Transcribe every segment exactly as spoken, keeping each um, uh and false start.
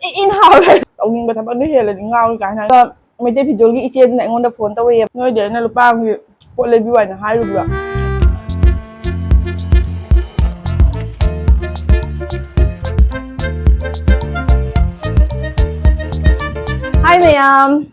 E- ꯏꯟ ꯍꯥꯎꯔꯦ꯫ ꯇꯧꯅꯤꯡꯕ ꯊꯕꯛꯅ ꯍꯦꯜꯂꯗꯤ ꯉꯥꯎꯔꯤ ꯀꯥꯏꯅ꯫ ꯑꯗꯣ ꯃꯩꯇꯩ ꯐꯤꯖꯣꯜꯒꯤ ꯏꯆꯦꯗꯨꯅ ꯑꯩꯉꯣꯟꯗ ꯐꯣꯟ ꯇꯧꯔꯛꯑꯦ, "ꯅꯣꯏꯗ ꯑꯩꯅ ꯂꯨꯄꯥ ꯑꯃꯒꯤ ꯄꯣꯠ ꯂꯩꯕꯤꯌꯨ" ꯍꯥꯏꯅ ꯍꯥꯏꯔꯨꯕ꯭ꯔꯥ? ꯍꯥꯏ ꯃꯌꯥꯝ,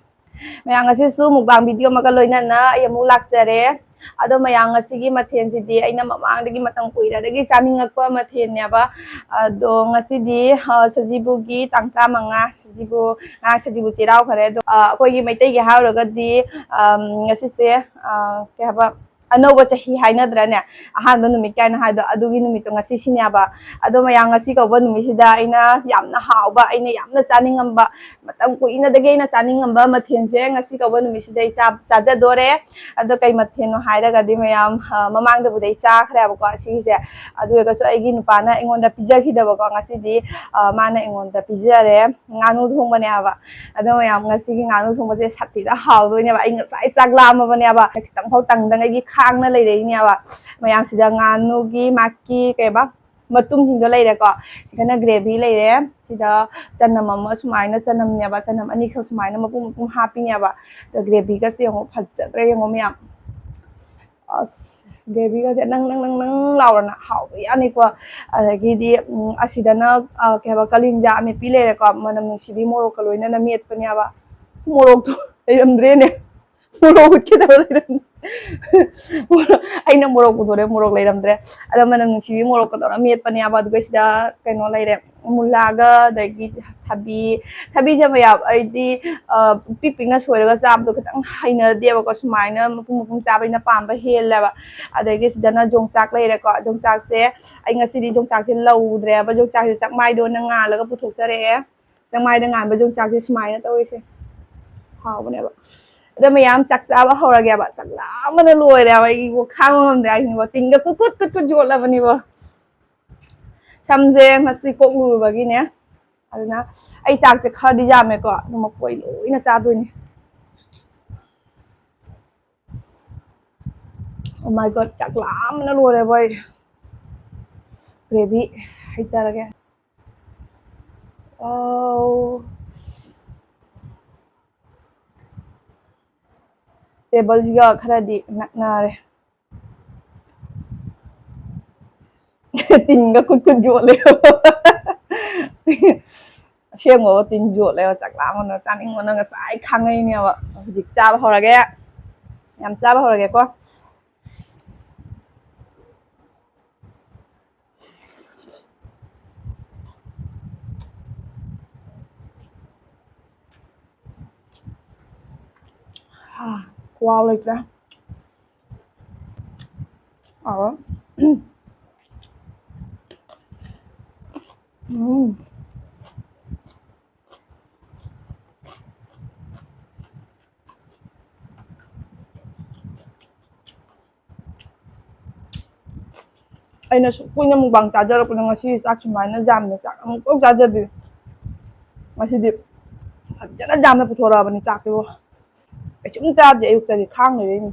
ꯃꯌꯥꯝ, ꯉꯁꯤꯁꯨ ꯃꯨꯛꯕꯥꯡ ꯚꯤꯗꯤꯑꯣ ꯑꯃꯒ ꯂꯣꯏꯅꯅ ꯑꯩ ꯑꯃꯨꯛ ꯂꯥꯛꯆꯔꯦ꯫ ꯑꯗꯣ ꯃꯌꯥꯝ, ꯉꯁꯤꯒꯤ ꯃꯊꯦꯜꯁꯤꯗꯤ ꯑꯩꯅ ꯃꯃꯥꯡꯗꯒꯤ, ꯃꯇꯝ ꯀꯨꯏꯔꯗꯒꯤ ꯆꯥꯅꯤꯡꯉꯛꯄ ꯃꯊꯦꯜꯅꯦꯕ꯫ ꯑꯗꯣ ꯉꯁꯤꯗꯤ, ꯑ, ꯁꯖꯤꯕꯨꯒꯤ ꯇꯥꯡ ꯇꯔꯥꯃꯉꯥ, ꯁꯖꯤꯕꯨ, ꯉꯔꯥꯡ ꯁꯖꯤꯕꯨ ꯆꯩꯔꯥꯎꯈ꯭ꯔꯦ꯫ ꯑꯗꯣ, ꯑ, ꯑꯩꯈꯣꯏꯒꯤ ꯃꯩꯇꯩꯒꯤ ꯍꯥꯏꯔꯨꯔꯒꯗꯤ, ꯑꯝ, ꯉꯁꯤꯁꯦ, ꯑ, ꯀꯩ ꯍꯥꯏꯕ, ꯑꯅꯧꯕ ꯆꯍꯤ ꯍꯥꯏꯅꯗ꯭ꯔꯅꯦ, ꯑꯍꯥꯟꯕ ꯅꯨꯃꯤꯠ ꯀꯥꯏꯅ ꯍꯥꯏꯗꯣ, ꯑꯗꯨꯒꯤ ꯅꯨꯃꯤꯠꯇꯣ ꯉꯁꯤꯁꯤꯅꯦꯕ꯫ ꯑꯗꯣ ꯃꯌꯥꯝ, ꯉꯁꯤ ꯀꯧꯕ ꯅꯨꯃꯤꯠꯁꯤꯗ ꯑꯩꯅ ꯌꯥꯝꯅ ꯍꯥꯎꯕ, ꯑꯩꯅ ꯌꯥꯝꯅ ꯆꯥꯅꯤꯡꯉꯝꯕ, ꯃꯇꯝ ꯀꯨꯏꯅꯗꯒꯤ ꯑꯩꯅ ꯆꯥꯅꯤꯡꯉꯝꯕ ꯃꯊꯦꯜꯁꯦ ꯉꯁꯤ ꯀꯧꯕ ꯅꯨꯃꯤꯠꯁꯤꯗ ꯑꯩ ꯆꯥ-, ꯆꯥꯖꯗꯣꯔꯦ꯫ ꯑꯗꯣ ꯀꯩ ꯃꯊꯦꯜꯅꯣ ꯍꯥꯏꯔꯒꯗꯤ ꯃꯌꯥꯝ, ꯑ, ꯃꯃꯥꯡꯗꯕꯨꯗꯤ ꯑꯩ ꯆꯥꯈ꯭ꯔꯦꯕꯀꯣ ꯁꯤꯒꯤꯁꯦ꯫ ꯑꯗꯨ ꯑꯣꯏꯔꯒꯁꯨ ꯑꯩꯒꯤ ꯅꯨꯄꯥꯅ ꯑꯩꯉꯣꯟꯗ ꯄꯤꯖꯈꯤꯗꯕꯀꯣ, ꯉꯁꯤꯗꯤ, ꯑ, ꯃꯥꯅ ꯑꯩꯉꯣꯟꯗ ꯄꯤꯖꯔꯦ꯫ ꯉꯥꯅꯨ ꯊꯣꯡꯕꯅꯦꯕ꯫ ꯑꯗꯣ ꯃꯌꯥꯝ, ꯉꯁꯤꯒꯤ ꯉꯥꯅꯨ ꯊꯣꯡꯕꯁꯦ ꯁꯥꯊꯤꯅ ꯍꯥꯎꯗꯣꯏꯅꯦꯕ꯫ ꯑꯩ ꯉꯁꯥꯏ ꯆꯥꯛ ꯂꯥꯝꯃꯕꯅꯦꯕ, ꯈꯤꯇꯪ ꯐꯥꯎ ꯇꯪꯗꯉꯩꯒꯤ ꯈꯥꯡꯅ ꯂꯩꯔꯛꯏꯅꯦꯕ꯫ ꯃꯌꯥꯝꯁꯤꯗ ꯉꯥꯅꯨꯒꯤ ꯃꯥꯒꯤ ꯀꯩꯕ ꯃꯇꯨꯝꯁꯤꯡꯗꯣ ꯂꯩꯔꯦꯀꯣ꯫ ꯁꯤꯗꯅ ꯒ꯭ꯔꯦꯚꯤ ꯂꯩꯔꯦ꯫ ꯁꯤꯗ ꯆꯅꯝ ꯑꯃ ꯁꯨꯃꯥꯏꯅ, ꯆꯅꯝꯅꯦꯕ, ꯆꯅꯝ ꯑꯅꯤꯈꯛ ꯁꯨꯃꯥꯏꯅ ꯃꯄꯨꯝ ꯃꯄꯨꯝ ꯍꯥꯞꯄꯤꯅꯦꯕ꯫ ꯑꯗꯣ ꯒ꯭ꯔꯦꯚꯤꯒꯁꯦ ꯌꯦꯡꯉꯣ, ꯐꯖꯗ꯭ꯔꯥ ꯌꯦꯡꯉꯣ ꯃꯌꯥꯝ꯫ ꯑꯁ, ꯒ꯭ꯔꯦꯚꯤꯒꯁꯦ ꯅꯪ ꯅꯪ ꯅꯪ ꯅꯪ ꯂꯥꯎꯔꯅ ꯍꯥꯎꯕ ꯌꯥꯅꯤꯀꯣ꯫ ꯑꯗꯒꯤꯗꯤ, ꯎꯝ, ꯑꯁꯤꯗꯅ, ꯑ, ꯀꯩ ꯍꯥꯏꯕ, ꯀꯥꯂꯤꯟꯖꯥ ꯑꯃꯦꯠꯄꯤ ꯂꯩꯔꯦꯀꯣ, ꯃꯅꯝ ꯅꯨꯡꯁꯤꯕꯤ ꯃꯣꯔꯣꯛꯀ ꯂꯣꯏꯅꯅ ꯃꯦꯠꯄꯅꯦꯕ꯫ ꯃꯣꯔꯣꯛꯇꯣ ꯂꯩꯔꯝꯗ꯭ꯔꯦꯅꯦ꯫ ꯃꯣꯔꯣꯛ ꯎꯠꯀꯦ ꯇꯧꯔ ꯂꯩꯔꯝꯗ꯭ꯔꯦ꯫ ꯑꯩꯅ ꯃꯣꯔꯣꯛ ꯄꯨꯊꯣꯔꯛꯑꯦ, ꯃꯣꯔꯣꯛ ꯂꯩꯔꯝꯗ꯭ꯔꯦ꯫ ꯑꯗꯣ ꯃꯅꯝ ꯅꯨꯡꯁꯤꯕꯤ ꯃꯣꯔꯣꯛꯀ ꯇꯧꯔ ꯃꯦꯠꯄꯅꯦꯕ꯫ ꯑꯗꯨꯒ ꯁꯤꯗ ꯀꯩꯅꯣ ꯂꯩꯔꯦ, ꯃꯨꯂꯥꯒ, ꯑꯗꯒꯤ ꯊꯕꯤ, ꯊꯕꯤꯁꯦ ꯃꯌꯥꯝ ꯑꯩꯗꯤ, ꯑ, ꯄꯤꯛ ꯄꯤꯛꯅ ꯁꯣꯏꯔꯒ ꯆꯥꯕꯗꯣ ꯈꯤꯇꯪ ꯍꯩꯅꯗꯦꯕꯀꯣ, ꯁꯨꯃꯥꯏꯅ ꯃꯄꯨꯝ ꯃꯄꯨꯝ ꯆꯥꯕ ꯑꯩꯅ ꯄꯥꯝꯕ ꯍꯦꯜꯂꯦꯕ꯫ ꯑꯗꯒꯤ ꯁꯤꯗꯅ ꯌꯣꯡꯆꯥꯛ ꯂꯩꯔꯦꯀꯣ, ꯌꯣꯡꯆꯥꯛꯁꯦ ꯑꯩ ꯉꯁꯤꯗꯤ ꯌꯣꯡꯆꯥꯛꯁꯦ ꯂꯧꯗ꯭ꯔꯦꯕ, ꯌꯣꯡꯆꯥꯛꯁꯦ ꯆꯥꯛꯃꯥꯏꯗ ꯑꯣꯏꯅ ꯉꯥꯜꯂꯒ ꯄꯨꯊꯣꯛꯆꯔꯛꯑꯦ꯫ ꯆꯥꯛꯃꯥꯏꯗ ꯉꯥꯟꯕ ꯌꯣꯡꯆꯥꯛꯁꯦ ꯁꯨꯃꯥꯏꯅ ꯇꯧꯔꯤꯁꯦ, ꯍꯥꯎꯕꯅꯦꯕ꯫ ꯑꯗ ꯃꯌꯥꯝ ꯆꯥꯛ ꯆꯥꯕ ꯍꯧꯔꯒꯦꯕ, ꯆꯥꯛ ꯂꯥꯝꯕꯅ ꯂꯣꯏꯔꯦꯕ, ꯑꯩꯕꯨ ꯈꯥꯡꯕ ꯉꯝꯗ꯭ꯔꯦ ꯍꯥꯏꯁꯤꯅꯦꯕ, ꯇꯤꯟꯒ ꯀꯨꯠ ꯀꯨꯠ ꯀꯨꯠ ꯀꯨꯠ ꯌꯣꯠꯂꯕꯅꯤꯕꯣ꯫ ꯁꯝꯁꯦ ꯉꯁꯤ ꯀꯣꯛ ꯂꯨꯔꯨꯕꯒꯤꯅꯦ꯫ ꯑꯗꯨꯅ ꯑꯩ ꯆꯥꯛꯁꯦ ꯈꯔꯗꯤ ꯌꯥꯝꯃꯦꯀꯣ, ꯑꯗꯨ ꯃꯈꯣꯏ ꯂꯣꯏꯅ ꯆꯥꯗꯣꯏꯅꯦ꯫ Oh my God, ꯆꯥꯛ ꯂꯥꯝꯕꯅ ꯂꯣꯏꯔꯦꯕꯣ ꯑꯩ꯫ ꯒ꯭ꯔꯦꯚꯤ ꯍꯩꯇꯔꯒꯦ꯫ ꯑꯧ꯫ ꯇꯦꯕꯜꯁꯤꯒ ꯈꯔꯗꯤ ꯅꯛꯅꯔꯦ꯫ ꯇꯤꯟꯒ ꯈꯨꯠ ꯈꯨꯠ ꯌꯣꯠꯂꯦ꯫ ꯑꯁꯦꯡꯕꯕꯨ ꯇꯤꯟ ꯌꯣꯠꯂꯦꯕ꯫ ꯆꯥꯛ ꯂꯥꯝꯕꯅ, ꯆꯥꯅꯤꯡꯕꯅ ꯉꯁꯥꯏ ꯈꯥꯡꯉꯩꯅꯦꯕ꯫ ꯍꯧꯖꯤꯛ ꯆꯥꯕ ꯍꯧꯔꯒꯦ꯫ ꯌꯥꯝ ꯆꯥꯕ ꯍꯧꯔꯒꯦꯀꯣ꯫ ꯈꯨꯍꯥꯎ ꯂꯩꯇ꯭ꯔꯦ꯫ ꯍꯥꯎꯋꯦ꯫ ꯎꯝ꯫ ꯑꯩꯅ ꯁꯨꯛ ꯀꯨꯏꯅ mukbang ꯆꯥꯖꯔꯛꯄꯗ ꯉꯁꯤ ꯆꯥꯛ ꯁꯨꯃꯥꯏꯅ ꯌꯥꯝꯅ ꯆꯥꯛ ꯑꯃꯨꯛꯇ ꯆꯥꯖꯗ꯭ꯔꯤ꯫ ꯉꯁꯤꯗꯤ ꯐꯖꯅ ꯌꯥꯝꯅ ꯄꯨꯊꯣꯔꯛꯑꯕꯅꯤ ꯆꯥꯛꯁꯤꯕꯨ꯫ ꯀꯩꯁꯨꯝ ꯆꯥꯗꯦ ꯑꯌꯨꯛꯇꯗꯤ, ꯈꯥꯡ ꯂꯩꯔꯛꯏꯅꯤ꯫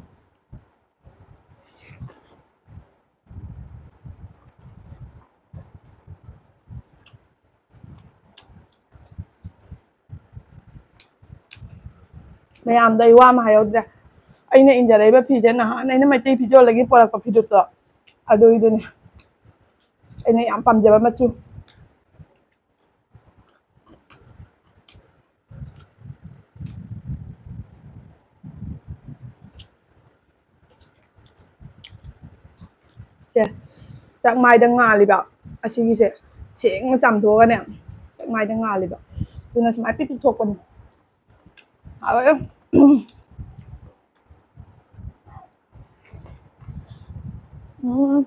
ꯃꯌꯥꯝꯗ ꯑꯩ ꯋꯥ ꯑꯃ ꯍꯥꯏꯍꯧꯗ꯭ꯔꯦ꯫ ꯑꯩꯅ ꯏꯟꯖꯔꯛꯏꯕ ꯐꯤꯁꯦ ꯅꯍꯥꯟ ꯑꯩꯅ ꯃꯩꯇꯩ ꯐꯤꯖꯣꯜꯗꯒꯤ ꯄꯣꯔꯛꯄ ꯐꯤꯗꯨꯠꯇꯣ, ꯑꯗꯨꯒꯤꯗꯨꯅꯦ꯫ ꯑꯩꯅ ꯌꯥꯝ ꯄꯥꯝꯖꯕ ꯃꯆꯨ꯫ ꯁꯦ, ꯆꯥꯛꯃꯥꯏꯗ ꯉꯥꯜꯂꯤꯕ ꯑꯁꯤꯒꯤꯁꯦ ꯁꯦꯡꯅ ꯆꯥꯝꯊꯣꯛꯑꯒꯅꯦ, ꯆꯥꯛꯃꯥꯏꯗ ꯉꯥꯜꯂꯤꯕ, ꯑꯗꯨꯅ ꯁꯨꯃꯥꯏꯅ ꯄꯤꯛ ꯄꯤꯛ ꯊꯣꯛꯄꯅꯤ꯫ ꯍꯥꯎꯋꯦ꯫ ꯎꯝ꯫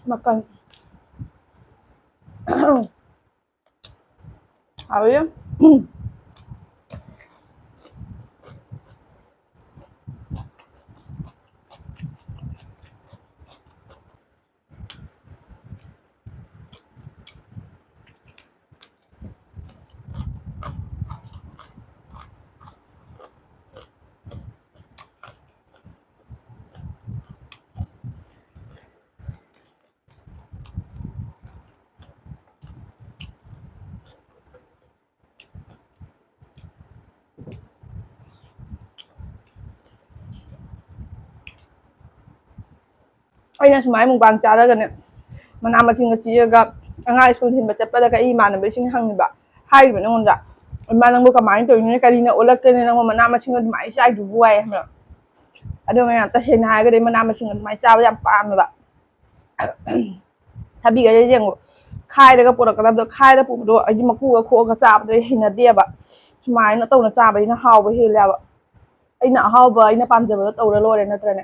ꯃꯀꯟ꯫ ꯍꯥꯎꯋꯤ꯫ ꯑꯩꯅ ꯁꯨꯃꯥꯏꯅ ꯃꯨꯛꯕꯥꯡ ꯆꯥꯔꯒꯅꯦ, ꯃꯅꯥ ꯃꯁꯤꯡꯒ ꯆꯤꯛꯑꯒ ꯑꯉꯥꯡ ꯁ꯭ꯀꯨꯜ ꯊꯤꯟꯕ ꯆꯠꯄꯗꯒ ꯑꯩ ꯏꯃꯥꯟꯅꯕꯤꯁꯤꯡ ꯍꯪꯉꯤꯕ, ꯍꯥꯏꯔꯤꯕ ꯑꯩꯉꯣꯟꯗ, "ꯏꯃꯥ, ꯅꯪꯕꯨ ꯀꯃꯥꯏꯅ ꯇꯧꯔꯤꯅꯣ? ꯀꯔꯤꯅ ꯑꯣꯜꯂꯛꯇꯣꯏꯅꯣ? ꯅꯪꯕꯨ ꯃꯅꯥ ꯃꯁꯤꯡ ꯑꯗꯨꯃꯥꯏꯅ ꯆꯥꯏꯗꯨꯕꯨ?" ꯍꯥꯏ ꯈꯪꯕ꯭ꯔꯥ? ꯑꯗꯣ ꯃꯌꯥꯝ ꯇꯁꯦꯡꯅ ꯍꯥꯏꯔꯒꯗꯤ ꯑꯩ ꯃꯅꯥ ꯃꯁꯤꯡ ꯑꯗꯨꯃꯥꯏꯅ ꯆꯥꯕ ꯌꯥꯝ ꯄꯥꯝꯃꯦꯕ꯫ ꯊꯕꯤꯒꯁꯦ ꯌꯦꯡꯉꯨ, ꯈꯥꯏꯔꯒ ꯄꯨꯔꯛꯀꯗꯕꯗꯣ, ꯈꯥꯏꯔ ꯄꯨꯕꯗꯣ ꯑꯩꯗꯤ ꯃꯀꯨꯒ ꯈꯣꯛꯑꯒ ꯆꯥꯕꯗꯣ ꯑꯩ ꯍꯩꯅꯗꯦꯕ꯫ ꯁꯨꯃꯥꯏꯅ ꯇꯧꯅ ꯆꯥꯕꯁꯤꯅ ꯍꯥꯎꯕ ꯍꯦꯜꯂꯦꯕ꯫ ꯑꯩꯅ ꯑꯍꯥꯎꯕ ꯑꯩꯅ ꯄꯥꯝꯖꯕꯗꯣ ꯇꯧꯔ ꯂꯣꯏꯔꯦ ꯅꯠꯇ꯭ꯔꯅꯦ?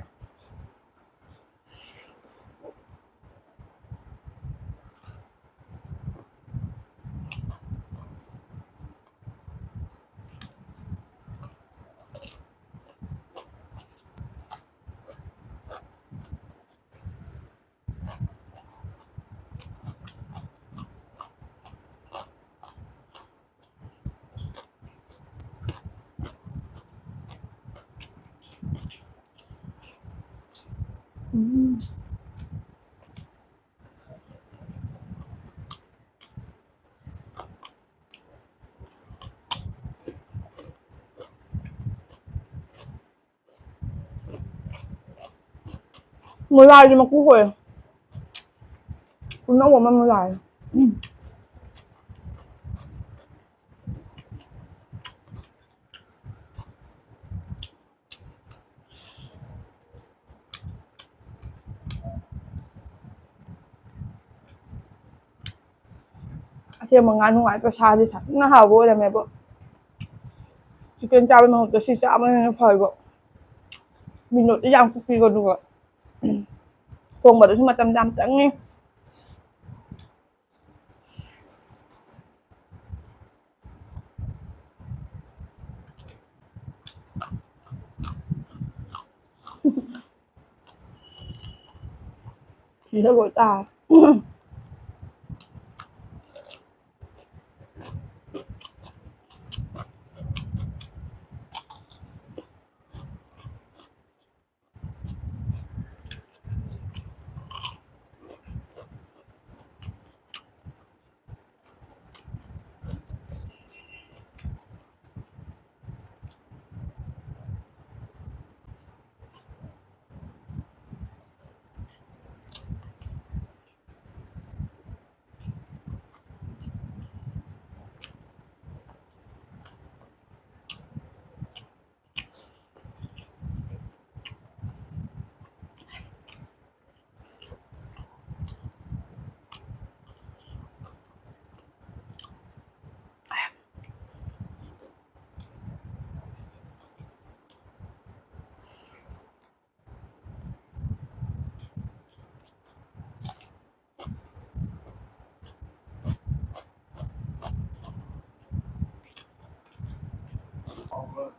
ꯎꯝ꯫ ꯃꯨꯂꯥꯒꯤ ꯃꯀꯨ ꯈꯣꯛꯑꯦ꯫ ꯈꯨꯅꯧ ꯑꯃ ꯃꯨꯂꯥꯒꯤ꯫ ꯑꯁꯦꯡꯕ ꯉꯥꯅꯨ ꯉꯥꯏ ꯄꯩꯁꯥꯗꯤ ꯁꯥꯊꯤꯅ ꯍꯥꯎꯕ ꯑꯣꯏꯔꯝꯃꯦꯕ꯫ ꯆꯤꯛꯀꯟ ꯆꯥꯕꯩ ꯃꯍꯨꯠꯇ ꯁꯤ ꯆꯥꯕꯅ ꯍꯦꯟꯅ ꯐꯩꯕ꯫ ꯃꯤꯅꯣꯠꯇꯤ ꯌꯥꯝ ꯀꯨꯞꯄꯤꯀꯣ ꯑꯗꯨꯒ꯫ ꯊꯣꯡꯕꯗꯁꯨ ꯃꯇꯝ ꯌꯥꯝ ꯆꯪꯉꯤ꯫ ꯁꯤꯗ ꯂꯣꯏ ꯇꯥꯔꯦ꯫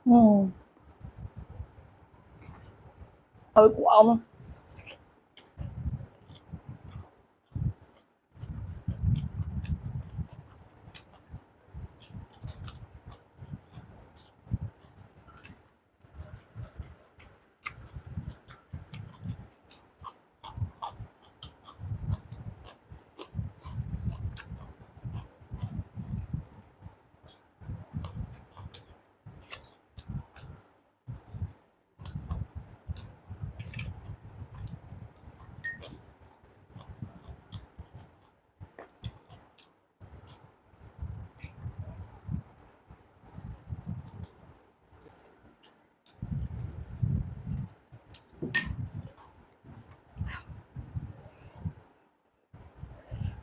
ꯎꯝ꯫ ꯍꯥꯎꯋꯤ ꯈꯨꯍꯥꯎ ꯑꯃ꯫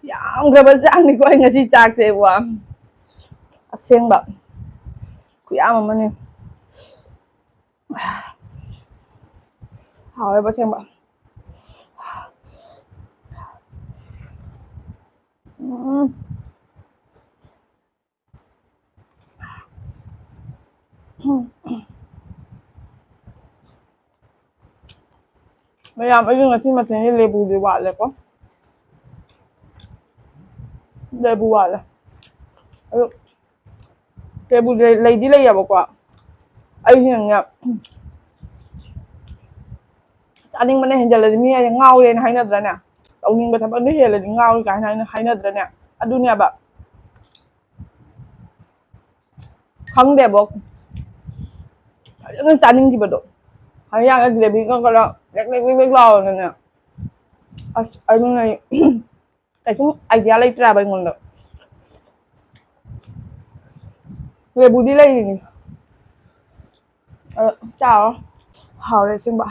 ꯌꯥꯝꯈ꯭ꯔꯕ ꯆꯥꯛꯅꯤꯀꯣ ꯑꯩ ꯉꯁꯤ ꯆꯥꯛꯁꯦ, ꯋꯥ, ꯑꯁꯦꯡꯕ ꯈꯨꯌꯥꯝ ꯑꯃꯅꯤ꯫ ꯍꯥꯎꯋꯦꯕ ꯑꯁꯦꯡꯕ꯫ ꯎꯝ꯫ ꯃꯌꯥꯝ, ꯑꯩꯒꯤ ꯉꯁꯤ ꯃꯊꯦꯜꯁꯦ ꯂꯦꯕꯨꯗꯤ ꯋꯥꯠꯂꯦꯀꯣ꯫ ꯂꯦꯕꯨ ꯋꯥꯠꯂꯦ꯫ ꯑꯗꯨ ꯂꯦꯕꯨꯗꯤ ꯂꯩꯗꯤ ꯂꯩꯌꯦꯕꯀꯣ꯫ ꯑꯩꯁꯤꯅꯅꯦ, ꯆꯥꯅꯤꯡꯕꯅ ꯍꯦꯟꯖꯜꯂꯗꯤ ꯃꯤ ꯍꯥꯏꯁꯦ ꯉꯥꯎꯔꯦꯅ ꯍꯥꯏꯅꯗ꯭ꯔꯅꯦ? ꯇꯧꯅꯤꯡꯕ ꯊꯕꯛꯅ ꯍꯦꯜꯂꯗꯤ ꯉꯥꯎꯔꯦ ꯀꯥꯏꯅ ꯍꯥꯏꯅ-, ꯍꯥꯏꯅꯗ꯭ꯔꯅꯦ? ꯑꯗꯨꯅꯦꯕ꯫ ꯈꯪꯗꯦꯕꯣ꯫ ꯐꯖꯅ ꯆꯥꯅꯤꯡꯈꯤꯕꯗꯣ꯫ ꯍꯌꯦꯡ ꯖꯤꯂꯦꯕꯤꯒ ꯈꯔ ꯂꯦꯛ ꯂꯦꯛ ꯂꯦꯛ ꯂꯦꯛ ꯂꯥꯎꯔꯒꯅꯦ꯫ ꯑꯁ, ꯑꯗꯨꯅ ꯑꯩ ꯀꯩꯁꯨꯝ idea ꯂꯩꯇ꯭ꯔꯦꯕ ꯑꯩꯉꯣꯟꯗ꯫ ꯂꯦꯕꯨꯗꯤ ꯂꯩꯔꯤꯅꯤ꯫ ꯑꯗꯣ ꯆꯥꯔꯣ꯫ ꯍꯥꯎꯔꯦ ꯑꯁꯦꯡꯕ꯫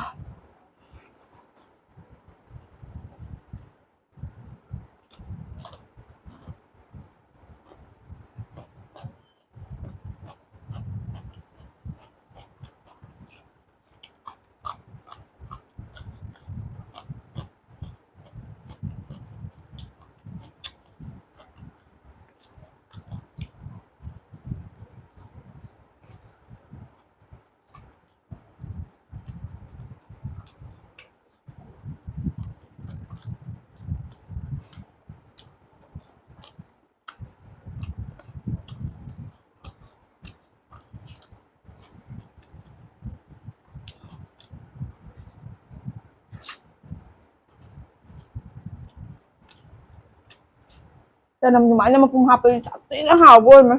ꯆꯅꯝ ꯑꯗꯨꯃꯥꯏꯅ ꯃꯄꯨꯝ ꯍꯥꯞꯄꯗꯤ ꯁꯥꯊꯤꯅ ꯍꯥꯎꯕ ꯑꯣꯏꯔꯝꯃꯦ꯫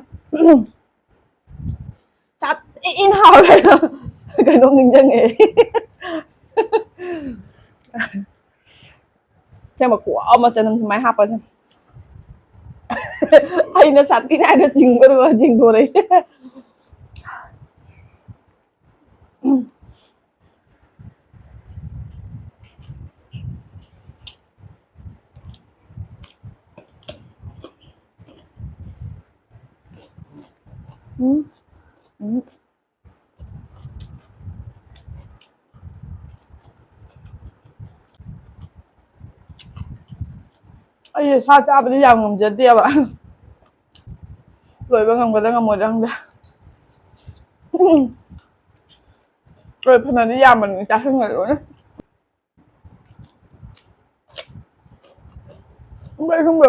ꯁꯥꯊꯤꯅ ꯍꯥꯎꯔꯦ꯫ ꯀꯩꯅꯣꯝ ꯅꯤꯡꯁꯤꯡꯉꯦ꯫ ꯑꯁꯦꯡꯕ ꯈꯨꯍꯥꯎ ꯑꯃ ꯆꯅꯝ ꯁꯨꯃꯥꯏꯅ ꯍꯥꯞꯄꯁꯦ꯫ ꯑꯩꯅ ꯁꯥꯊꯤꯅ ꯍꯥꯏꯅ ꯆꯤꯡꯕꯗꯨꯒ ꯆꯤꯡꯊꯣꯔꯛꯏ꯫ ꯎꯝ꯫ ꯎꯝ꯫ ꯑꯩꯁꯦ ꯁꯥ ꯆꯥꯕꯗꯤ ꯌꯥꯝ ꯉꯝꯖꯗꯦꯕ꯫ ꯂꯣꯏꯕ ꯉꯝꯒꯗ꯭ꯔꯥ ꯉꯝꯃꯣꯏꯗ꯭ꯔꯥ ꯈꯪꯗꯦ꯫ ꯂꯣꯏ ꯐꯅꯗꯤ ꯌꯥꯝꯕꯅꯤ ꯆꯥꯁꯤꯟꯒ꯭ꯔꯦ ꯂꯣꯏꯅ꯫ ꯁꯨꯝꯕ, ꯁꯨꯝꯕ꯫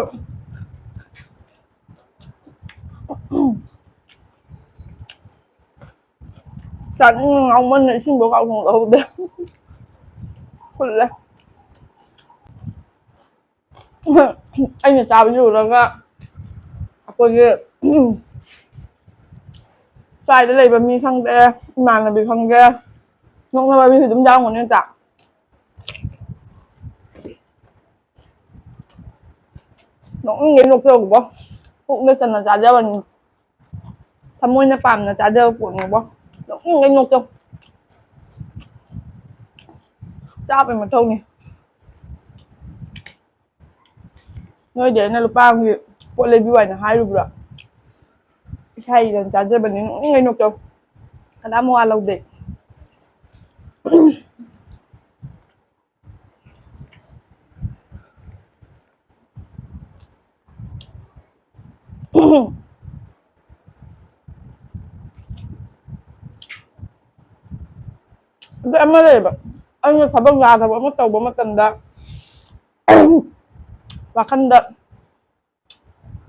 ꯆꯥꯅꯤꯡ ꯉꯥꯎꯃꯟꯅ ꯏꯁꯤꯡꯗꯣ ꯀꯥꯎꯊꯣꯛꯍꯧꯗꯦ꯫ ꯐꯨꯜꯂꯦ꯫ ꯑꯩꯅ ꯆꯥꯕꯁꯤ ꯎꯔꯒ ꯑꯩꯈꯣꯏꯒꯤ ꯁ꯭ꯋꯥꯏꯗ ꯂꯩꯕ ꯃꯤ ꯈꯪꯗꯦ, ꯏꯃꯥꯟꯅꯕꯤ ꯈꯪꯗꯦ, ꯅꯣꯛꯅꯕ ꯃꯤꯁꯨ ꯑꯗꯨꯝ ꯌꯥꯎꯔꯝꯒꯅꯤ ꯅꯠꯇ꯭ꯔꯥ? ꯅꯣꯛꯅꯤꯡꯒꯩ ꯅꯣꯛꯆꯧꯕꯣ꯫ ꯄꯨꯛꯅ ꯆꯟꯅ ꯆꯥꯖꯕꯅꯤ꯫ ꯊꯃꯣꯏꯅ ꯄꯥꯝꯅ ꯆꯥꯖꯕ ꯄꯣꯠꯅꯤꯕꯣ꯫ ꯅꯣꯛꯅꯤꯡꯒꯩ ꯅꯣꯛꯆꯧ꯫ ꯆꯥꯕꯩ ꯃꯊꯧꯅꯤ꯫ ꯅꯣꯏꯗꯤ ꯑꯩꯅ ꯂꯨꯄꯥ ꯑꯃꯒꯤ ꯄꯣꯠ ꯂꯩꯕꯤꯌꯨ ꯍꯥꯏꯅ ꯍꯥꯏꯔꯨꯕ꯭ꯔꯣ? ꯏꯁꯥ ꯏꯔꯟ ꯆꯥꯖꯕꯅꯤ, ꯅꯣꯛꯅꯤꯡꯒꯩ ꯅꯣꯛꯆꯧ꯫ ꯀꯅꯥꯝ ꯃꯋꯥ ꯂꯧꯗꯦ꯫ ꯑꯗꯨ ꯑꯃ ꯂꯩꯌꯦꯕ, ꯑꯩꯅ ꯊꯕꯛ ꯌꯥꯗꯕ ꯑꯃ ꯇꯧꯕ ꯃꯇꯝꯗ ꯋꯥꯈꯟꯗ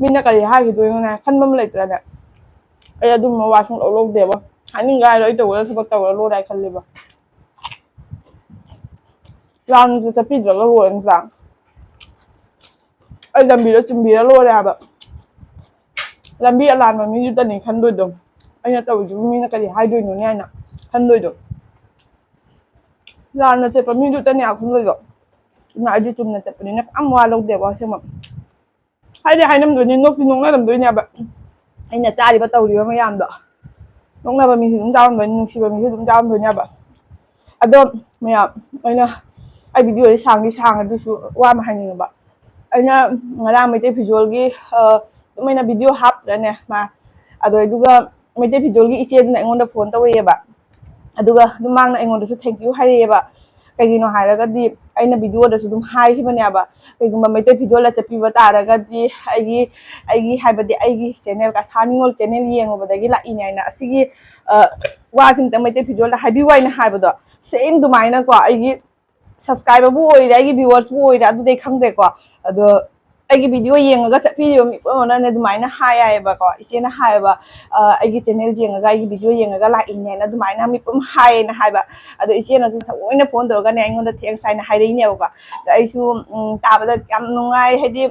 ꯃꯤꯅ ꯀꯔꯤ ꯍꯥꯏꯈꯤꯗꯣꯏꯅꯣꯅꯦ ꯈꯟꯕ ꯑꯃ ꯂꯩꯇ꯭ꯔꯅꯦ? ꯑꯩ ꯑꯗꯨꯝꯕ ꯋꯥ ꯁꯨꯡꯂꯧ ꯂꯧꯗꯦꯕ꯫ ꯍꯥꯏꯅꯤꯡꯒ ꯍꯥꯏꯔꯣ, ꯑꯩ ꯇꯧꯒꯗꯕ ꯊꯕꯛ ꯇꯧꯔ ꯂꯣꯏꯔꯦ ꯍꯥꯏ ꯈꯜꯂꯦꯕ꯫ ꯂꯥꯟꯁꯨ ꯆꯠꯄꯤꯗ꯭ꯔꯒ ꯂꯣꯏꯔꯦ ꯅꯠꯇ꯭ꯔꯥ? ꯑꯩ ꯂꯝꯕꯤꯗ ꯆꯤꯟꯕꯤꯔ ꯂꯣꯏꯔꯦ ꯍꯥꯏꯕ꯫ ꯂꯝꯕꯤ ꯑꯂꯥꯟꯕ ꯃꯤꯗꯨꯇꯅꯤ ꯈꯟꯗꯣꯏꯗꯣ꯫ ꯑꯩꯅ ꯇꯧꯔꯤꯗꯨꯕꯨ ꯃꯤꯅ ꯀꯔꯤ ꯍꯥꯏꯗꯣꯏꯅꯣꯅꯦ ꯍꯥꯏꯅ ꯈꯟꯗꯣꯏꯗꯣ꯫ ꯂꯥꯟꯅ ꯆꯠꯄ ꯃꯤꯗꯨꯇꯅꯦ ꯈꯟꯗꯣꯏꯗꯣ꯫ ꯑꯗꯨꯅ ꯑꯩꯗꯤ ꯆꯨꯝꯅ ꯆꯠꯄꯅꯤꯅ ꯀꯅꯥꯝ ꯋꯥ ꯂꯧꯗꯦꯕ ꯑꯁꯦꯡꯕ꯫ ꯍꯥꯏꯗꯤ ꯍꯥꯏꯅꯝꯗꯣꯏꯅꯤ, ꯅꯣꯛꯇꯤ ꯅꯣꯛꯅꯔꯝꯗꯣꯏꯅꯦꯕ꯫ ꯑꯩꯅ ꯆꯥꯔꯤꯕ ꯇꯧꯔꯤꯕ ꯃꯌꯥꯝꯗꯣ꯫ ꯅꯣꯛꯅꯕ ꯃꯤꯁꯨ ꯑꯗꯨꯝ ꯌꯥꯎꯔꯝꯗꯣꯏꯅꯤ, ꯅꯨꯡꯁꯤꯕ ꯃꯤꯁꯨ ꯑꯗꯨꯝ ꯌꯥꯎꯔꯝꯗꯣꯏꯅꯦꯕ꯫ ꯑꯗꯣ ꯃꯌꯥꯝ, ꯑꯩꯅ, ꯑꯩ ꯚꯤꯗꯤꯑꯣꯁꯦ ꯁꯥꯡꯗꯤ ꯁꯥꯡꯉꯦ, ꯑꯗꯨꯁꯨ ꯋꯥ ꯑꯃ ꯍꯥꯏꯅꯤꯡꯉꯕ꯫ ꯑꯩꯅ ꯉꯔꯥꯡ ꯃꯩꯇꯩ ꯐꯤꯖꯣꯜꯒꯤ, ꯑ, ꯑꯗꯨꯝ ꯑꯩꯅ ꯚꯤꯗꯤꯑꯣ ꯍꯥꯞꯇ꯭ꯔꯅꯦ ꯃꯥ, ꯑꯗꯣ ꯑꯗꯨꯒ ꯃꯩꯇꯩ ꯐꯤꯖꯣꯜꯒꯤ ꯏꯆꯦꯗꯨꯅ ꯑꯩꯉꯣꯟꯗ ꯐꯣꯟ ꯇꯧꯔꯛꯑꯦꯕ꯫ ꯑꯗꯨꯒ ꯑꯗꯨꯝ ꯃꯥꯅ ꯑꯩꯉꯣꯟꯗꯁꯨ thank you ꯍꯥꯏꯔꯛꯑꯦꯕ꯫ ꯀꯩꯒꯤꯅꯣ ꯍꯥꯏꯔꯒꯗꯤ ꯑꯩꯅ ꯚꯤꯗꯤꯑꯣꯗꯁꯨ ꯑꯗꯨꯝ ꯍꯥꯏꯈꯤꯕꯅꯦꯕ, ꯀꯩꯒꯨꯝꯕ ꯃꯩꯇꯩ ꯐꯤꯖꯣꯜꯗ ꯆꯠꯄꯤꯕ ꯇꯥꯔꯒꯗꯤ ꯑꯩꯒꯤ ꯑꯩꯒꯤ ꯍꯥꯏꯕꯗꯤ ꯑꯩꯒꯤ ꯆꯦꯅꯦꯜ ꯀꯁꯥ ꯅꯤꯉꯣꯜ ꯆꯦꯅꯦꯜ ꯌꯦꯡꯉꯨꯕꯗꯒꯤ ꯂꯥꯛꯏꯅꯦ ꯍꯥꯏꯅ ꯑꯁꯤꯒꯤ ꯋꯥꯁꯤꯡꯇ ꯃꯩꯇꯩ ꯐꯤꯖꯣꯜꯗ ꯍꯥꯏꯕꯤꯌꯨ ꯍꯥꯏꯅ ꯍꯥꯏꯕꯗꯣ, ꯁꯦꯝ ꯑꯗꯨꯃꯥꯏꯅꯀꯣ ꯑꯩꯒꯤ ꯁꯕꯁꯀ꯭ꯔꯥꯏꯕꯔꯕꯨ ꯑꯣꯏꯔꯦ, ꯑꯩꯒꯤ ꯚꯤꯌꯨꯋꯔꯁꯄꯨ ꯑꯣꯏꯔꯦ, ꯑꯗꯨꯗꯤ ꯑꯩ ꯈꯪꯗ꯭ꯔꯦꯀꯣ꯫ ꯑꯗꯣ ꯑꯩꯒꯤ ꯚꯤꯗꯤꯑꯣ ꯌꯦꯡꯉꯒ ꯆꯠꯄꯤꯔꯤꯕ ꯃꯤ ꯄꯨꯝꯅꯃꯛꯅꯅꯦ ꯑꯗꯨꯃꯥꯏꯅ ꯍꯥꯏ ꯍꯥꯏꯌꯦꯕꯀꯣ꯫ ꯏꯆꯦꯅ ꯍꯥꯏꯌꯦꯕ, "ꯑ, ꯑꯩꯒꯤ ꯆꯦꯅꯦꯜ ꯌꯦꯡꯉꯒ ꯑꯩꯒꯤ ꯚꯤꯗꯤꯑꯣ ꯌꯦꯡꯉꯒ ꯂꯥꯛꯏꯅꯦꯅ ꯑꯗꯨꯃꯥꯏꯅ ꯃꯤ ꯄꯨꯝ ꯍꯥꯏꯌꯦꯅ" ꯍꯥꯏꯕ꯫ ꯑꯗꯣ ꯏꯆꯦꯅꯁꯨ ꯊꯑꯣꯏꯅ ꯐꯣꯟ ꯇꯧꯔꯒꯅꯦ ꯑꯩꯉꯣꯟꯗ ꯊꯦꯡꯁ ꯍꯥꯏꯅ ꯍꯥꯏꯔꯛꯏꯅꯦꯕꯀꯣ꯫ ꯑꯗꯣ ꯑꯩꯁꯨ, ꯎꯝ, ꯇꯥꯕꯗ ꯌꯥꯝ ꯅꯨꯡꯉꯥꯏ, ꯍꯥꯏꯗꯤ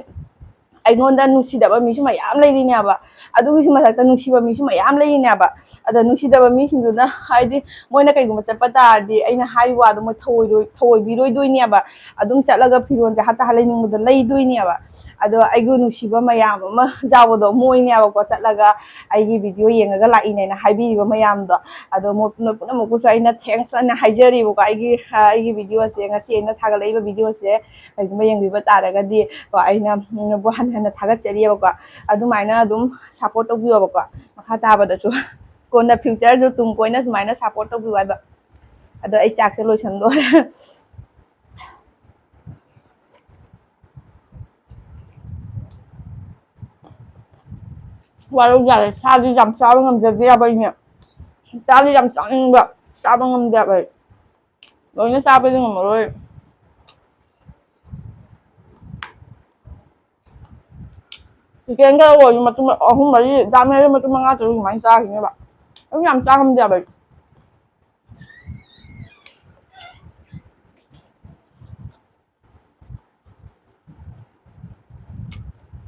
ꯑꯩꯉꯣꯟꯗ ꯅꯨꯡꯁꯤꯗꯕ ꯃꯤꯁꯨ ꯃꯌꯥꯝ ꯂꯩꯔꯤꯅꯦꯕ꯫ ꯑꯗꯨꯒꯤꯁꯨ ꯃꯊꯛꯇ ꯅꯨꯡꯁꯤꯕ ꯃꯤꯁꯨ ꯃꯌꯥꯝ ꯂꯩꯔꯤꯅꯦꯕ꯫ ꯑꯗ ꯅꯨꯡꯁꯤꯗꯕ ꯃꯤꯁꯤꯡꯗꯨꯅ ꯍꯥꯏꯗꯤ ꯃꯣꯏꯅ ꯀꯩꯒꯨꯝꯕ ꯆꯠꯄ ꯇꯥꯔꯗꯤ ꯑꯩꯅ ꯍꯥꯏꯔꯤꯕ ꯋꯥꯗꯣ ꯃꯣꯏ ꯊꯧꯑꯣꯏꯔꯣꯏ-, ꯊꯧꯑꯣꯏꯕꯤꯔꯣꯏꯗꯣꯏꯅꯦꯕ꯫ ꯑꯗꯨꯝ ꯆꯠꯂꯒ ꯐꯤꯔꯣꯜꯁꯦ ꯍꯠꯇ ꯍꯠꯂ ꯂꯩꯅꯤꯡꯕꯗꯣ ꯂꯩꯗꯣꯏꯅꯦꯕ꯫ ꯑꯗꯣ ꯑꯩꯒꯤ ꯅꯨꯡꯁꯤꯕ ꯃꯌꯥꯝ ꯑꯃ ꯌꯥꯎꯕꯗꯣ ꯃꯣꯏꯅꯦꯕꯀꯣ, ꯆꯠꯂꯒ ꯑꯩꯒꯤ ꯚꯤꯗꯤꯑꯣ ꯌꯦꯡꯉꯒ ꯂꯥꯛꯏꯅꯦꯅ ꯍꯥꯏꯕꯤꯔꯤꯕ ꯃꯌꯥꯝꯗꯣ꯫ ꯑꯗꯣ ꯃꯣꯏ ꯄꯨꯝꯅꯃꯛ-, ꯄꯨꯝꯅꯃꯛꯄꯨꯁꯨ ꯑꯩꯅ ꯊꯦꯡꯁ ꯑꯅ ꯍꯥꯏꯖꯔꯤꯕꯀꯣ꯫ ꯑꯩꯒꯤ, ꯑꯩꯒꯤ ꯚꯤꯗꯤꯑꯣꯁꯦ, ꯉꯁꯤ ꯑꯩꯅ ꯊꯥꯒꯠꯂꯛꯏꯕ ꯚꯤꯗꯤꯑꯣꯁꯦ ꯀꯩꯒꯨꯝꯕ ꯌꯦꯡꯕꯤꯕ ꯇꯥꯔꯒꯗꯤ ꯀꯣ, ꯑꯩꯅ ꯅꯣꯏꯕꯨ ꯍꯟꯅ ꯍꯟꯅ ꯊꯥꯒꯠꯆꯔꯤꯑꯕꯀꯣ꯫ ꯑꯗꯨꯃꯥꯏꯅ ꯑꯗꯨꯝ ꯁꯞꯄꯣꯔꯠ ꯇꯧꯕꯤꯌꯣꯕꯀꯣ꯫ ꯃꯈꯥ ꯇꯥꯕꯗꯁꯨ ꯀꯣꯟꯅ ꯐ꯭ꯌꯨꯆꯔꯁꯨ ꯇꯨꯡ ꯀꯣꯏꯅ ꯁꯨꯃꯥꯏꯅ ꯁꯞꯄꯣꯔꯠ ꯇꯧꯕꯤꯌꯨ ꯍꯥꯏꯕ꯫ ꯑꯗꯣ ꯑꯩ ꯆꯥꯛꯁꯦ ꯂꯣꯏꯁꯟꯗꯣꯔꯦ꯫ ꯋꯥꯔꯧ ꯌꯥꯔꯦ, ꯁꯥꯗꯤ ꯌꯥꯝ ꯆꯥꯕ ꯉꯝꯖꯗꯦ ꯍꯥꯏꯕ ꯑꯩꯅꯦ꯫ ꯆꯥꯗꯤ ꯌꯥꯝ ꯆꯥꯅꯤꯡꯕ, ꯆꯥꯕ ꯉꯝꯗꯦ ꯍꯥꯏꯕ ꯑꯩ꯫ ꯂꯣꯏꯅ ꯆꯥꯕꯗꯤ ꯉꯝꯃꯔꯣꯏ꯫ ꯆꯤꯀꯦꯟꯒ ꯑꯣꯏꯔꯗꯤ ꯃꯇꯨꯝ ꯑꯍꯨꯝ ꯃꯔꯤ, ꯗꯥꯝ ꯍꯦꯔꯦ ꯃꯇꯨꯝ ꯃꯉꯥ ꯇꯔꯨꯛ ꯑꯗꯨꯃꯥꯏꯅ ꯆꯥꯈꯤꯅꯦꯕ꯫ ꯑꯗꯨꯝ ꯌꯥꯝ ꯆꯥ ꯉꯝꯗꯦꯕ ꯑꯩ꯫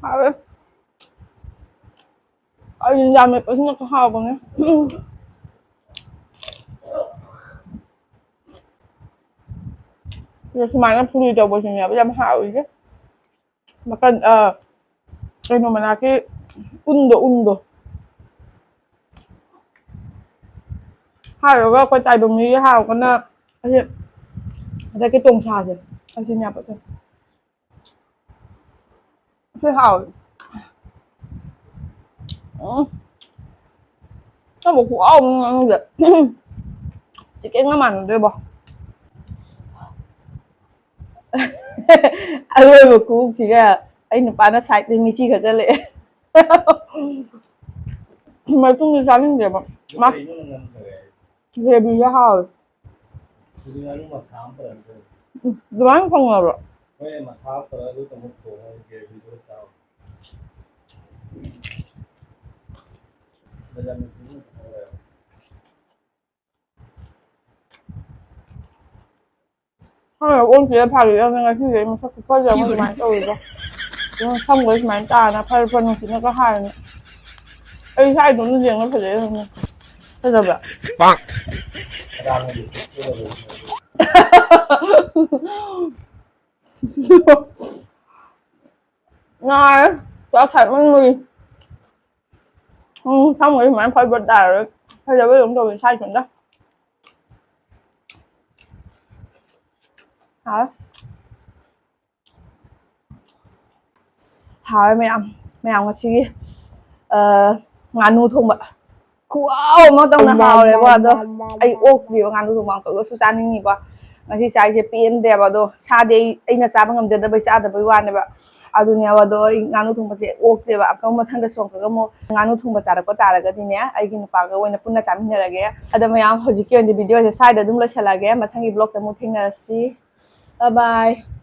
ꯍꯥꯎꯋꯦ꯫ ꯑꯩ ꯌꯥꯝ ꯃꯦꯠꯄꯁꯤꯅ ꯍꯥꯎꯕꯅꯦ꯫ ꯁꯤꯗ ꯁꯨꯃꯥꯏꯅ ꯐꯨꯔꯤ ꯇꯧꯕꯁꯤꯅꯦꯕ ꯌꯥꯝ ꯍꯥꯎꯔꯤꯁꯦ꯫ ꯃꯈꯜ, ꯑ, ꯀꯩꯅꯣ ꯃꯅꯥꯛꯀꯤ ꯎꯟꯗꯣ, ꯎꯟꯗꯣ꯫ ꯍꯥꯏꯔꯨꯔꯒ ꯑꯩꯈꯣꯏ ꯇꯥꯏꯕꯪ ꯃꯤꯒꯤ ꯍꯥꯏꯔꯒꯅ ꯑꯁꯤ ꯍꯟꯗꯛꯀꯤ ꯇꯣꯡꯁꯥꯁꯦ, ꯑꯁꯤꯅꯦꯕ ꯁꯦ꯫ ꯁꯤ ꯍꯥꯎꯋꯦ꯫ ꯎꯝ꯫ ꯆꯥꯕ ꯈꯨꯍꯥꯎ ꯑꯃ ꯉꯥꯅꯨꯁꯦ꯫ ꯆꯤꯀꯦꯟꯒ ꯃꯥꯟꯅꯗꯦꯕꯣ꯫ ꯑꯔꯣꯏꯕ ꯈꯨꯎꯞꯁꯤꯒ ꯑꯩ ꯅꯨꯄꯥꯅ ꯁꯥꯏꯠꯇ ꯃꯤꯆꯤ ꯈꯠꯆꯜꯂꯛꯑꯦ꯫ ꯃꯇꯨꯡꯗꯤ ꯆꯥꯅꯤꯡꯗꯦꯕ꯫ ꯃꯥ ꯒ꯭ꯔꯦꯚꯤꯁꯦ ꯍꯥꯎꯋꯦ꯫ ꯎꯝ, ꯑꯗꯨꯃꯥꯏꯅ ꯊꯣꯡꯅꯕ꯭ꯔꯣ? ꯍꯣꯏ, ꯑꯣꯟꯈꯤꯕ ꯐꯥꯒꯤꯗꯕꯅꯦ ꯉꯁꯤꯁꯦ ꯑꯩ ꯃꯁꯛ ꯈꯨꯐꯖ ꯑꯃ ꯑꯗꯨꯃꯥꯏꯅ ꯇꯧꯔꯤꯕ꯫ ꯑꯗꯨꯅ ꯁꯝꯒꯁꯦ ꯁꯨꯃꯥꯏꯅ ꯇꯥꯔꯅ ꯐꯔ ꯐꯔ ꯅꯨꯡꯁꯤꯠꯅꯒ ꯍꯥꯏꯔꯅ꯫ ꯑꯩ ꯏꯁꯥ ꯏꯇꯣꯝꯇ ꯌꯦꯡꯕ ꯐꯖꯩ ꯑꯗꯨꯝ꯫ ꯐꯖꯕ꯭ꯔꯥ? ꯉꯥꯏ ꯆꯥꯛ ꯁꯥꯏꯃꯟꯕꯒꯤ꯫ ꯎꯝ, ꯁꯝꯒꯁꯦ ꯁꯨꯃꯥꯏꯅ ꯐꯔ ꯐꯔ ꯇꯥꯔꯒ ꯐꯖꯕ ꯑꯗꯨꯝ ꯇꯧꯋꯤ ꯏꯁꯥ ꯏꯇꯣꯝꯇ꯫ ꯍꯥꯎ꯫ ꯍꯥꯎꯔꯦ ꯃꯌꯥꯝ꯫ ꯃꯌꯥꯝ ꯉꯁꯤꯒꯤ, ꯑ, ꯉꯥꯅꯨ ꯊꯣꯡꯕ ꯈꯨꯍꯥꯎ ꯑꯃ ꯇꯧꯅ ꯍꯥꯎꯔꯦꯕ꯫ ꯑꯗꯣ ꯑꯩ ꯑꯣꯛꯇ꯭ꯔꯤꯕ ꯉꯥꯅꯨ ꯊꯣꯡꯕ ꯑꯃꯈꯛꯁꯨ ꯆꯥꯅꯤꯡꯉꯤꯕ꯫ ꯉꯁꯤ ꯆꯥꯏꯁꯦ ꯄꯦꯟꯗꯦꯕ꯫ ꯑꯗꯣ ꯁꯥꯗꯤ ꯑꯩ, ꯑꯩꯅ ꯆꯥꯕ ꯉꯝꯖꯗꯕꯩ ꯆꯥꯗꯕꯩ ꯋꯥꯅꯦꯕ꯫ ꯑꯗꯨꯅꯦꯕ꯫ ꯑꯗꯣ ꯑꯩ ꯉꯥꯅꯨ ꯊꯣꯡꯕꯁꯦ ꯑꯣꯛꯇ꯭ꯔꯦꯕ꯫ ꯑꯃꯨꯛ ꯃꯊꯪꯗꯁꯨ ꯑꯃꯨꯛꯀ ꯑꯃꯨꯛ ꯉꯥꯅꯨ ꯊꯣꯡꯕ ꯆꯥꯔꯛꯄ ꯇꯥꯔꯒꯗꯤꯅꯦ, ꯑꯩꯒꯤ ꯅꯨꯄꯥꯒ ꯑꯣꯏꯅ ꯄꯨꯟꯅ ꯆꯥꯃꯤꯟꯅꯔꯒꯦ꯫ ꯑꯗꯣ ꯃꯌꯥꯝ, ꯍꯧꯖꯤꯛꯀꯤ ꯑꯣꯏꯅꯗꯤ ꯚꯤꯗꯤꯑꯣꯁꯦ ꯁ꯭ꯋꯥꯏꯗ ꯑꯗꯨꯝ ꯂꯣꯏꯁꯤꯜꯂꯒꯦ꯫ ꯃꯊꯪꯒꯤ ꯕ꯭ꯂꯣꯛꯇ ꯑꯃꯨꯛ ꯊꯦꯡꯅꯔꯁꯤ꯫ Bye bye꯫